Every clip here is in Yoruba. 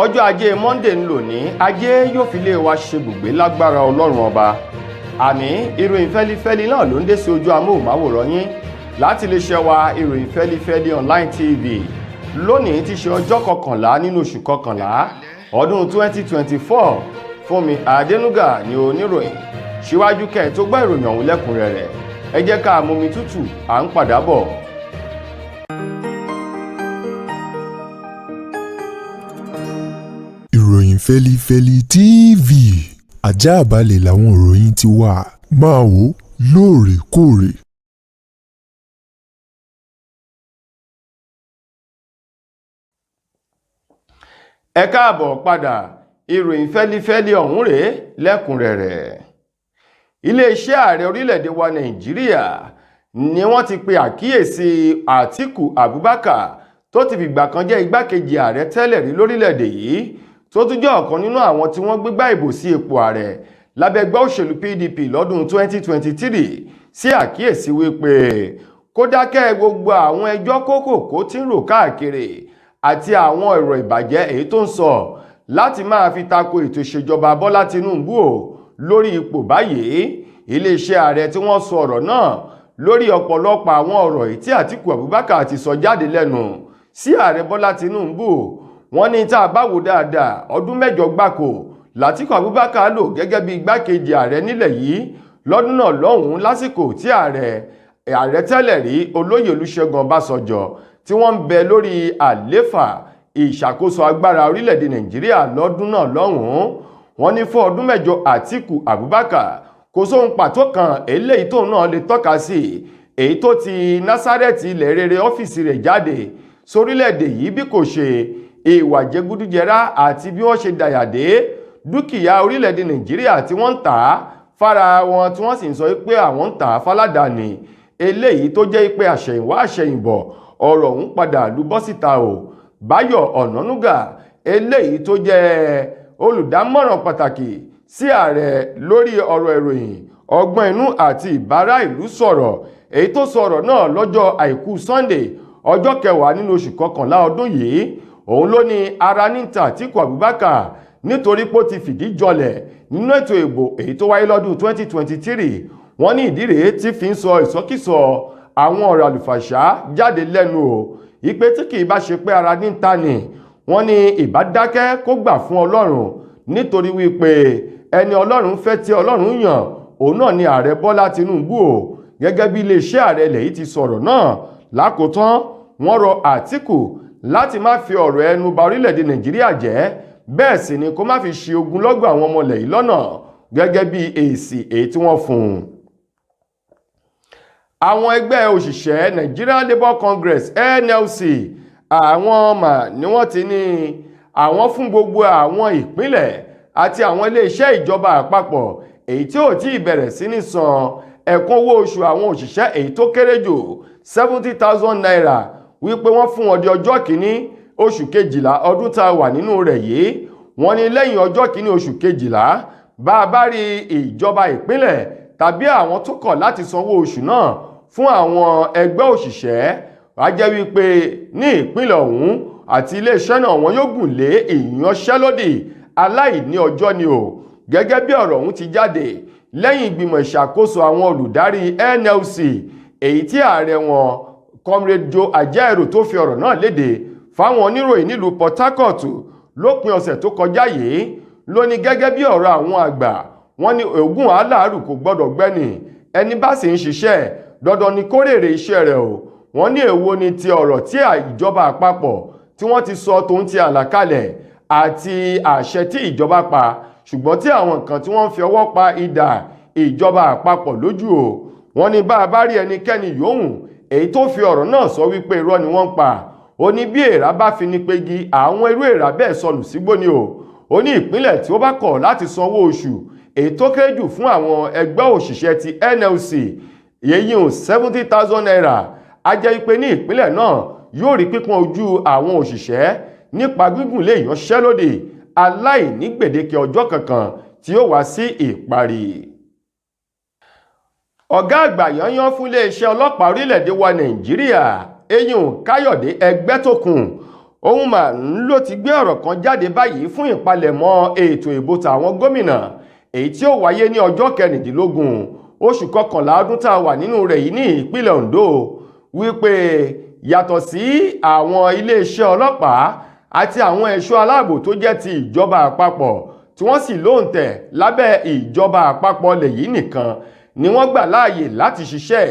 Ọjọ́ Ajé Monday ń lò ní ajé yóò fi lé wa ṣe bùgbé lágbára Ọlọ́run Ọba. Àmì ìròyìn fẹ́lifẹ́li náà ló ń dé sí ojú amóhùnmáwòrán yín láti lè ṣe wa Ìròyìn Fẹ́lifẹ́li Online TV. Lónìí ti ṣe ọjọ́ 11 nínú oṣù 11 ọdún 2024. Fúnmi Adénúgà ni oníròyìn. Síwájú kẹ́ ẹ tó gbọ́ ìròyìn ọ̀hún lẹ́kùnrẹ́rẹ́, ẹ jẹ́ ká mumi tútù, à ń padà bọ̀. Ìròyìn Fẹ́lifẹ́li TV, àjààbalẹ̀ làwọn ìròyìn ti wà, máa wò ó lóòrèkóòrè. Ẹ káàbọ̀ padà. Ìròyìn fẹ́lifẹ́li ọ̀hún rèé lẹ́kùnrẹ́rẹ́. Iléeṣẹ́ ààrẹ orílẹ̀-èdè wa Nàìjíríà ni wọ́n ti pe àkíyèsí Àtíkù Abubakar, tó ti fìgbà kan jẹ́ igbákejì ààrẹ tẹ́lẹ̀ rí lórílẹ̀-èdè yìí, tó tún jẹ́ ọ̀kan nínú àwọn tí wọ́n gbégbá ìbò sí ipò ààrẹ lábẹ́ ẹgbẹ́ òṣèlú PDP lọ́dún 2023, sí àkíyèsí wípé kó dákẹ́ gbogbo àwọn ẹjọ́ kókòkó tí ń rò káàkiri àti àwọn ọ̀rọ̀ ìbàjẹ́ èyí tó ń sọ láti máa fi tako ètò ìṣèjọba Bọ́lá Tinubu ò lórí ipò báyìí. Iléeṣẹ́ ààrẹ tí wọ́n sọ ọ̀rọ̀ náà lórí ọ̀pọ̀lọpọ̀ àwọn ọ̀rọ̀ èyí tí Àtíkù Abubakar ti sọ jáde lẹ́nu sí ààrẹ Bọ́lá Tinubu. Wọ́n ní tá a bá wò dáadáa, ọdún 8 gbáko l'Àtíkù Abubakar lò gẹ́gẹ́ bí igbákejì ààrẹ nílẹ̀ yìí lọ́dún náà lọ́hùn-ún, lásìkò tí ààrẹ tẹ́lẹ̀ rí olóyè Olúṣẹ́gun Ọbásanjọ́ tí wọ́n ń bẹ lórí àléfà ìṣàkóso agbára orílẹ̀-èdè Nàìjíríà lọ́dún náà lọ́hùn-ún. Wọ́n ní fún ọdún 8 Àtíkù Abubakar kò sóhun pàtó kan eléyìí tóun náà lè tọ́ka sí èyí tó ti Násárẹ́tì ilẹ̀ rere ọ́fíìsì rẹ̀ jáde sórílẹ̀-èdè yìí bí kò ṣe ìwà jẹgúdújẹrá àti bí wọ́n ṣe dàyàdé dúkìá orílẹ̀-èdè Nàìjíríà tí wọ́n ń tà á fara wọn, tí wọ́n sì ń sọ pé àwọn ń tà á fáládàáni, eléyìí tó jẹ́ pé àṣẹ̀yìnwá àṣẹ̀yìnbọ̀ ọ̀rọ̀ ọ̀hún padà lù bọ́ síta o. Báyọ̀ Ọ̀nànúgà, eléyìí tó jẹ́ olùdámọ̀ràn pàtàkì sí ààrẹ lórí ọ̀rọ̀ ìròyìn, ọgbọ́n inú àti ìbára ìlú sọ̀rọ̀, èyí tó sọ̀rọ̀ náà lọ́jọ́ àìkú Sunday, ọjọ́ 10 nínú oṣù 11 ọdún yìí, òun ló ní ara níta Àtíkù Abubakar nítorí pé ó ti fìdí jọlẹ̀ nínú ètò ìbò èyí tó wáyé lọ́dún 2023. Wọ́n ní ìdí rèé tí fi ń sọ ìsọkísọ àwọn ọ̀rọ̀ àlùfàṣá jáde lẹ́nu o, ìpè tí kì í bá ṣe pé ara níta ni, wọ́n ní ìbá dákẹ́ kó gbà fún Ọlọ́run, nítorí wípé ẹni Ọlọ́run fẹ́ tí Ọlọ́run yàn òun náà ni ààrẹ Bọ́lá Tinubu o. Gẹ́gẹ́ bí iléeṣẹ́ ààrẹ ilẹ̀ yìí ti sọ̀rọ̀ náà lákòótán, wọ́n rọ Àtíkù láti má fi ọ̀rọ̀ ẹnu ba orílẹ̀-èdè Nàìjíríà jẹ́, bẹ́ẹ̀ sì ni kó má fi ṣe ogunlọ́gọ̀ àwọn ọmọ ilẹ̀ yìí lọ́nà, gẹ́gẹ́ bí èsì èyí tí wọ́n fún un. Àwọn ẹgbẹ́ òṣìṣẹ́ Nigeria Labour Congress NLC, àwọn mà ní wọ́n ti ní àwọn fún gbogbo àwọn ìpínlẹ̀ àti àwọn iléeṣẹ́ ìjọba àpapọ̀ èyí tí ò tí ì bẹ̀rẹ̀ sí ní san ẹ̀kún owó oṣù àwọn òṣìṣẹ́ èyí tó kéré jù 70,000 naira, wípé wọ́n fún wọn di ọjọ́ 1 oṣù 12 ọdún tá a wà nínú rẹ̀ yìí. Wọ́n ní lẹ́yìn ọjọ́ 1 oṣù 12, bá a bá rí ìjọba ìpínlẹ̀ tàbí àwọn tó kọ̀ láti sanwó oṣù náà fún àwọn ẹgbẹ́ òṣìṣẹ́, á jẹ́ wípé ní ìpínlẹ̀ ọ̀hún àti iléeṣẹ́ náà wọn yóò gùn lé ìyanṣẹ́lódì aláìní ọjọ́ ni o. Gẹ́gẹ́ bí ọ̀rọ̀ ọ̀hún ti jáde lẹ́yìn ìgbìmọ̀ ìṣàkóso àwọn olùdarí NLC èyí tí ààrẹ wọn Comrade Joe Ajaero tó fi ọ̀rọ̀ náà léde fáwọn oníròyìn nílùú Port Harcourt lópin ọ̀sẹ̀ tó kọjá yìí, ló ní gẹ́gẹ́ bí ọ̀rọ̀ àwọn àgbà, wọ́n ní ògùn aláàrù kò gbọ́dọ̀ gbẹ́ni, ẹni bá sì ń ṣiṣẹ́ dandan ni kó rèrè iṣẹ́ rẹ̀ o. Wọ́n ní èwo ni ti ọ̀rọ̀ tí ìjọba àpapọ̀ tí wọ́n ti sọ tòun ti àlàkalẹ̀ àti àṣẹ tí ìjọba pa, ṣùgbọ́n tí àwọn nǹkan tí wọ́n ń fi ọwọ́ pa idà ìjọba àpapọ̀ lójú o. Wọ́n ní bá a bá rí ẹnikẹ́ni yòówù èyí tó fi ọ̀rọ̀ náà sọ wípé irọ́ ni wọ́n ń pa, ó ní bí èèrà bá fi ní pegi, àwọn irú èèrà bẹ́ẹ̀ sọnù sígbó ni o. Ó ní ìpínlẹ̀ tí ó bá kọ̀ láti sanwó oṣù èyí tó kéré jù fún àwọn ẹgbẹ́ òṣìṣẹ́ ti NLC èyí 70,000 naira, á jẹ́ pé ní ìpínlẹ̀ náà yóò rí pípọ́n ojú àwọn òṣìṣẹ́ nípa gígùn lé ìyanṣẹ́lódì aláìní gbèdéke ọjọ́ kankan tí ó wá sí ìparí. Ọ̀gá àgbà yanyan fún iléeṣẹ́ ọlọ́pàá orílẹ̀-èdè wa Nàìjíríà, eyín Káyọ̀dé Ẹgbẹ́tókun, Òun mà ló ti gbé ọ̀rọ̀ kan jáde báyìí fún ìpalẹ̀mọ́ ètò ìbò tàwọn gómìnà èyí tí ó wáyé ní ọjọ́ 16 oṣù kọkànlá ọdún tá a wà nínú rẹ̀ yìí ní ìpínlẹ̀ Ondo, wípé yàtọ̀ sí àwọn iléeṣẹ́ ọlọ́pàá àti àwọn ẹ̀ṣọ́ aláàbò tó jẹ́ ti ìjọba àpapọ̀ tí wọ́n sì lóǹtẹ̀ lábẹ́ ìjọba àpapọ̀ lè yìí nìkan ni wọ́n gbà láàyè láti ṣiṣẹ́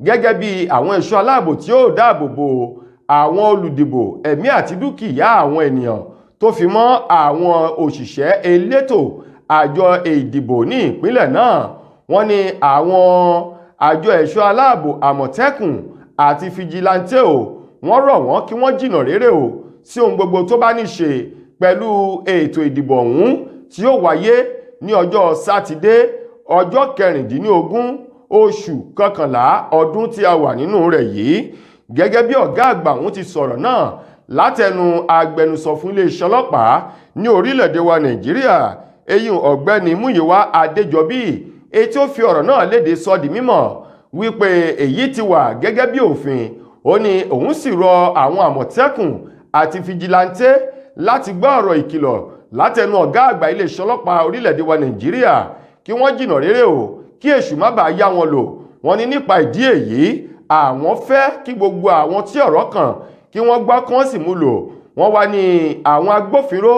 gẹ́gẹ́ bí àwọn ẹ̀ṣọ́ aláàbò tí ó dáàbò bo àwọn olùdìbò, ẹ̀mí àti dúkìá àwọn ènìyàn, tó fi mọ́ àwọn òṣìṣẹ́ elétò àjọ ìdìbò ní ìpínlẹ̀ náà. Wọ́n ní àwọn àjọ ẹ̀ṣọ́ aláàbò Àmọ̀tẹ́kùn àti fijilantè o, wọ́n rọ̀ wọ́n kí wọ́n jìnnà réré o sí ohun gbogbo tó bá ní ṣe pẹ̀lú ètò ìdìbò ọ̀hún tí ó wáyé ní ọjọ́ Sátidé, ọjọ́ 16 oṣù kọkànlá ọdún tí a wà nínú rẹ̀ yìí. Gẹ́gẹ́ bí ọ̀gá àgbà ọ̀hún ti sọ̀rọ̀ náà látẹnu agbẹnusọ fún iléeṣẹ́ ọlọ́pàá ní orílẹ̀-èdè wa Nàìjíríà, eyín ọ̀gbẹ́ni Múyìwá Adéjọbí, èyí tí ó fi ọ̀rọ̀ náà léde, sọ di mímọ̀ wípé èyí ti wà gẹ́gẹ́ bí òfin. Ó ní òun sì rọ àwọn Àmọ̀tẹ́kùn àti fijilantè láti gbọ́ ọ̀rọ̀ ìkìlọ̀ látẹnu ọ̀gá àgbà iléeṣẹ́ ọlọ́pàá orílẹ̀-èdè wa Nàìjíríà, kí wọ́n jìnnà réré o, kí èṣù má bàa yá wọn lò. Wọ́n ní nípa ìdí èyí, àwọn fẹ́ kí gbogbo àwọn tí ọ̀rọ̀ kàn kí wọ́n gbọ́, kí wọ́n sì mú lò. Wọ́n wá ní àwọn agbófinró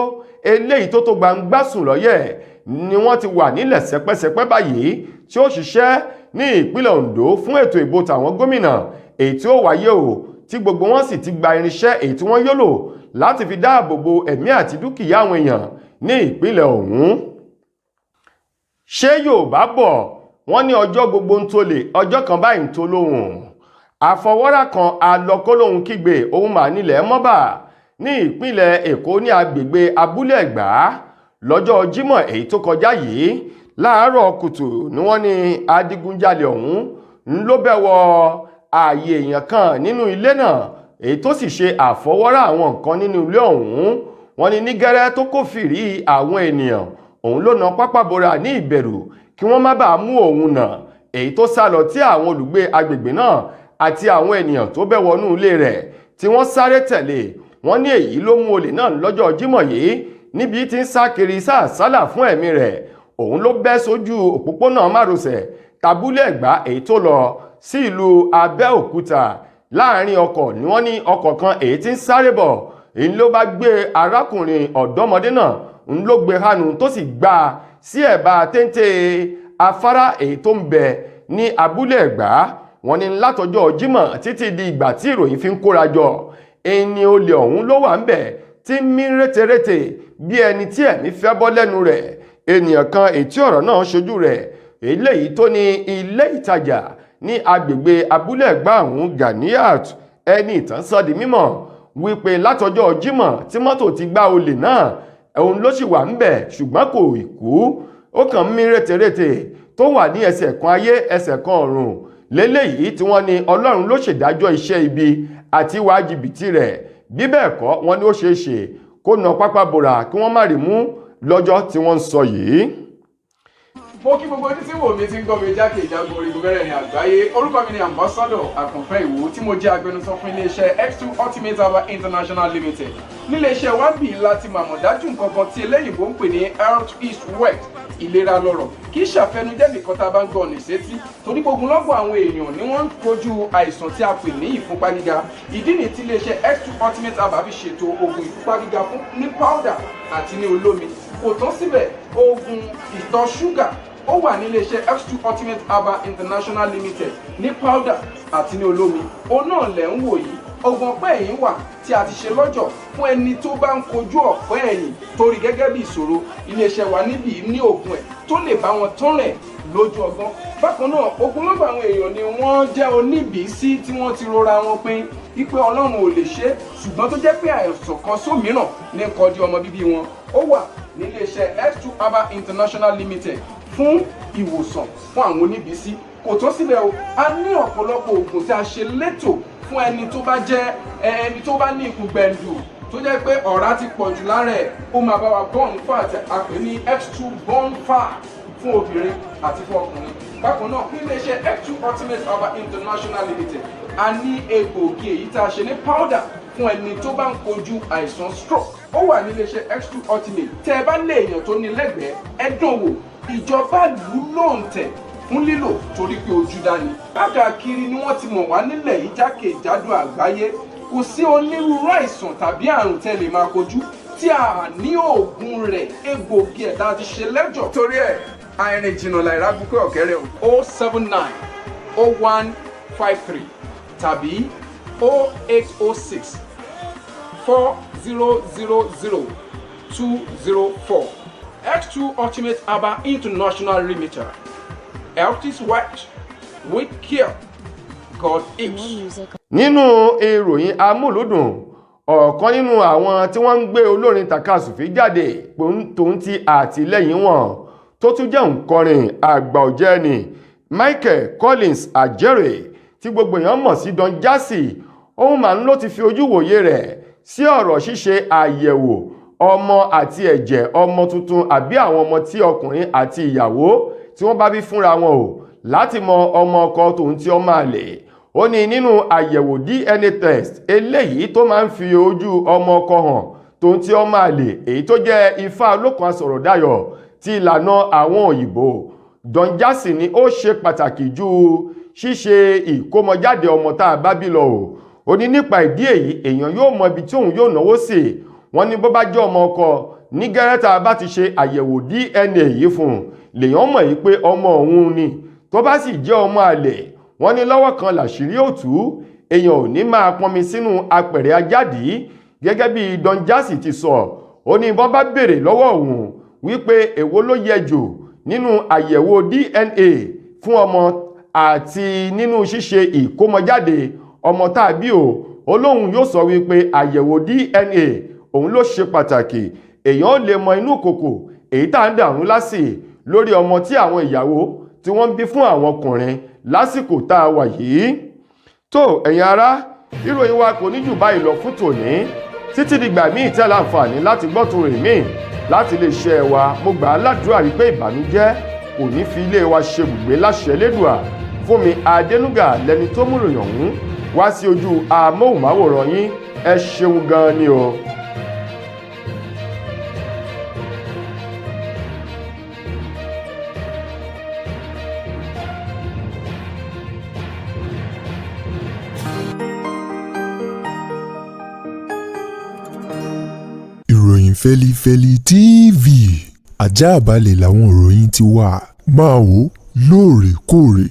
eléyìí tó tó gbangba sùn lọ́yẹ̀ ni wọ́n ti wà nílẹ̀ sẹpẹ́sẹpẹ́ báyìí tí ó ṣiṣẹ́ ní ìpínlẹ̀ Ondo fún ètò ìbò tàwọn gómìnà èyí tí ó wáyé o, tí gbogbo wọn sì ti gba irinṣẹ́ èyí tí wọ́n yóò lò láti fi dáàbò bo ẹ̀mí àti dúkìá àwọn èèyàn ní ìpínlẹ̀ ọ̀hún. Ṣé Yorùbá bọ̀, wọ́n ní ọjọ́ gbogbo ń tolè, ọjọ́ kan báyìí ń tó lóhùn. Àfọwọ́rá kan alọ́kólóhùn kígbe òun mà nílẹ̀ mọ́bà ní ìpínlẹ̀ Èkó ní agbègbè Abúlé Ẹ̀gbá lọ́jọ́ Jímọ̀ èyí tó kọjá yìí. Láàárọ̀ kùtù ni wọ́n ní adigunjalè ọ̀hún ń ló bẹ́ wọ ààyè èèyàn kan nínú ilé náà, èyí tó sì ṣe àfọwọ́rá àwọn nǹkan nínú ilé ọ̀hún. Wọ́n ní ní gẹ́rẹ́ tó kófìrí àwọn ènìyàn, òun ló na pápá bora ní ìbẹ̀rù kí wọ́n má bàa mú òun nà, èyí tó sá lọ, tí àwọn olùgbé agbègbè náà àti àwọn ènìyàn tó bẹ́ wọnú ilé rẹ̀ tí wọ́n sáré tẹ̀lé. Wọ́n ní èyí ló mú olè náà lọ́jọ́ Jímọ̀ yìí níbi tí ń sá kiri sàásálà fún ẹ̀mí rẹ̀. Òun ló bẹ́ sójú òpópónà márosẹ̀ tàbúlẹ̀ Ẹ̀gbá èyí tó lọ sí ìlú Abẹ́òkúta. Láàrin ọkọ̀ ni wọ́n ní ọkọ̀ kan èyí tí ń sáré bọ̀, èyí ló bá gbé arákùnrin ọ̀dọ́mọdé náà, ń ló gbé hánu tó sì gbá a sí ẹ̀bá téńté afárá èyí tó ń bẹ ní Abúlé Ẹ̀gbá. Wọ́n ní látọjọ́ Jímọ̀ títí di ìgbà tí ìròyìn fi ń kóra jọ, ẹni olè ọ̀hún ló wà ń bẹ̀ tí ń mí rétérété bí ẹni tí ẹ̀mí fẹ́ bọ́ lẹ́nu rẹ̀. Ènìyàn kan èyí tí ọ̀rọ̀ náà ṣojú rẹ̀, eléyìí tó ní ilé ìtajà ní agbègbè Abúlé Ẹ̀gbá ọ̀hún, Ganiat ẹni ìtàn, sọ di mímọ̀ wípé látọjọ́ Jímọ̀ tí mọ́tò ti gbá olè náà, òun ló sì wà ń bẹ̀, ṣùgbọ́n kò ì kú, ó kàn ń mí rétérété, tó wà ní ẹsẹ̀ kan ayé, ẹsẹ̀ kan ọ̀run léléyìí, tí wọ́n ní Ọlọ́run ló ṣèdájọ́ iṣẹ́ ibi àti ìwà jìbìtì rẹ̀. Bí bẹ́ẹ̀ kọ́, wọ́n ní ó ṣeé ṣe kó na pápá bora kí wọ́n má rí mú lọ́jọ́ tí wọ́n ń sọ yìí. Mo kí gbogbo ojú tí wò mí, tí ń gbọ́ mi jákèjádò orígun mẹ́rẹ̀ẹ̀rin àgbáyé. Orúkọ mi ni Ambassador Àkànfẹ́ Ìwò, tí mo jẹ́ agbẹnusọ fún iléeṣẹ́ X2 Ultimate Herbal International Limited. Níléeṣẹ́ wa bí láti màmọ̀ dájú nǹkan kan tí eléyìnbó ń pè ní health is wealth, ìlera lọ́rọ̀. Kì í ṣàfẹnujẹ́ nìkan tá a bá ń gbọ́ ọ̀nà ìsétí, torí gbogbo lọ́gbọ̀n àwọn èèyàn ni wọ́n ń kojú àìsàn tí a pè ní ìfúnpá gíga. Ìdí nìyí tí iléeṣẹ́ X2 Ultimate Herbal fi ṣètò oògùn ìfúnpá gíga fún ní powder àti ní olómi. Kò tán síbẹ̀, oògùn ìtọ̀ ṣúgà ó wà ní iléeṣẹ́ X2 Ultimate Herbal International Limited ní powder àti ní olómi. Òun náà lẹ̀ ń wò yìí. Oògùn ọ̀pẹ́ ẹ̀yìn wà tí a ti ṣe lọ́jọ̀ fún ẹni tó bá ń kojú ọ̀pẹ́ ẹ̀yìn torí gẹ́gẹ́ bí ìṣòro. Iléeṣẹ́ wa níbí ní oògùn ẹ̀ tó lè bá wọn tán rẹ̀ lójú ọgbọ́n. Bákan náà, ogunlọ́gọ̀ àwọn èèyàn ni wọ́n jẹ́ oníbìísí tí wọ́n ti rora wọn pin wípé Ọlọ́run ò lè ṣe é, ṣùgbọ́n tó jẹ́ pé àìsàn kan sómìíràn ní kọjú ọmọ bíbí wọn. Ó wà níléeṣẹ́ X2 Herbal International Limited fún ìwòsàn fún àwọn oníbìísí. Kò tó síbẹ̀ o, a ní ọ̀pọ̀lọpọ̀ oògùn tí a ṣe létò fún ẹni tó bá jẹ́ ẹni tó bá ní ikùn gbẹ̀ǹdù, tó jẹ́ pé ọ̀rá ti pọ̀ jù lára ẹ̀. Ó máa bá wa burn fat, a pè ní X2 burn fat, fún obìnrin àti fún ọkùnrin. Bákan náà, ní iléeṣẹ́ X2 Ultimate Herbal International Limited, a ní egbòogi èyí tá a ṣe ní powder. Fún ẹni tó bá ń kojú àìsàn stroke, ó wà níléeṣẹ́ X2 Ultimate. Tẹ́ ẹ bá lé èèyàn tó ní lẹ́gbẹ̀ẹ́, ẹ dán wò. Ìjọba lù ú lóǹtẹ̀ fún lílò torí pé ojú dání. Káàkiri ni wọ́n ti mọ̀ wá nílẹ̀ yìí, jákèjádò àgbáyé. Kò sí onírúurú àìsàn tàbí àrùn tẹ́ lè máa kojú tí a ní oògùn rẹ̀, egbògi ẹ̀ tá a ti ṣe lẹ́jọ̀. Torí ẹ̀, àìrìn jìnnà làìrá bukẹ́ ọ̀kẹ́rẹ́ o. 0790153 tàbí 08064000204. X2 Ultimate Herbal International Limited. Health is wealth. With care, God More is. Music Nínú ìròyìn amúlùdùn, ọ̀kan nínú àwọn tí wọ́n ń gbé olórin takasùfì jáde tòun ti àtìlẹ́yìn wọn, tó tún jẹ́ òǹkọrin àgbà ọ̀jẹ̀ni Michael Collins Ajereh, tí gbogbo èèyàn mọ̀ sí Don Jazzy, òun máa ń ló ti fi ojú wòye rẹ̀ sí ọ̀rọ̀ ṣíṣe àyẹ̀wò ọmọ àti ẹ̀jẹ̀ ọmọ tuntun àbí àwọn ọmọ tí ọkùnrin àti ìyàwó tí wọ́n bá bí fúnra wọn o, láti mọ ọmọ ọkọ tòun tí ọmọ àlè. Ó ní nínú àyẹ̀wò DNA test eléyìí tó máa ń fi ojú ọmọ ọkọ hàn tòun tí ọmọ àlè, èyí tó jẹ́ ifá olókun asọ̀rọ̀dayọ̀ ti ìlànà àwọn òyìnbó, Don Jazzy ni ó ṣe pàtàkì ju ṣíṣe ìkómọjáde ọmọ tá a bá bí lọ o. Ó ní nípa ìdí èyí, èèyàn yóò mọ ibi tí òun yóò náwó sí. Wọ́n ní bó bá jẹ́ ọmọ ọkọ, ní gẹ́rẹ́ tá a bá ti ṣe àyẹ̀wò DNA yìí fún un, lèèyàn mọ̀ yìí pé ọmọ òun ni. Tó bá sì jẹ́ ọmọ àlè, wọ́n ní lọ́wọ́ kan làṣírí òtú, èèyàn ò ní máa pọnmi sínú apẹ̀rẹ̀ ajádìí. Gẹ́gẹ́ bí Don Jazzy ti sọ, ó ní bọ́n bá béèrè lọ́wọ́ òun wípé èwo ló yẹ jù nínú àyẹ̀wò DNA fún ọmọ àti nínú ṣíṣe ìkómọjáde ọmọ tàbí o, olóhùn yóò sọ wípé àyẹ̀wò DNA òun ló ṣe pàtàkì. Èèyàn ó lè mọ inú kòkò èyí tá à ń dàrún lásì lórí ọmọ tí àwọn ìyàwó tí wọ́n ń bí fún àwọn ọkùnrin lásìkò tá a wà yìí. Tó, ẹ̀yin ará, ìròyìn wa kò ní jù báyìí lọ fún tòní. Títí dìgbà míì tẹ́ láǹfààní láti gbọ́ tó rè míì láti lè ṣe wa, mo gbà á ládùúrà wípé ìbànújẹ́ kò ní fi ilé wa ṣe bùgbé láṣẹ Lédùà. Fún mi Adénúgà lẹni tó mú ìròyìn ọ̀hún wá sí ojú amóhùnmáwòrán yín. Ẹ ṣeun gan ni o. Ìròyìn Fẹ́lifẹ́li TV, àjààbalẹ̀ làwọn ìròyìn ti wà. Máa wò lóòrèkóòrè.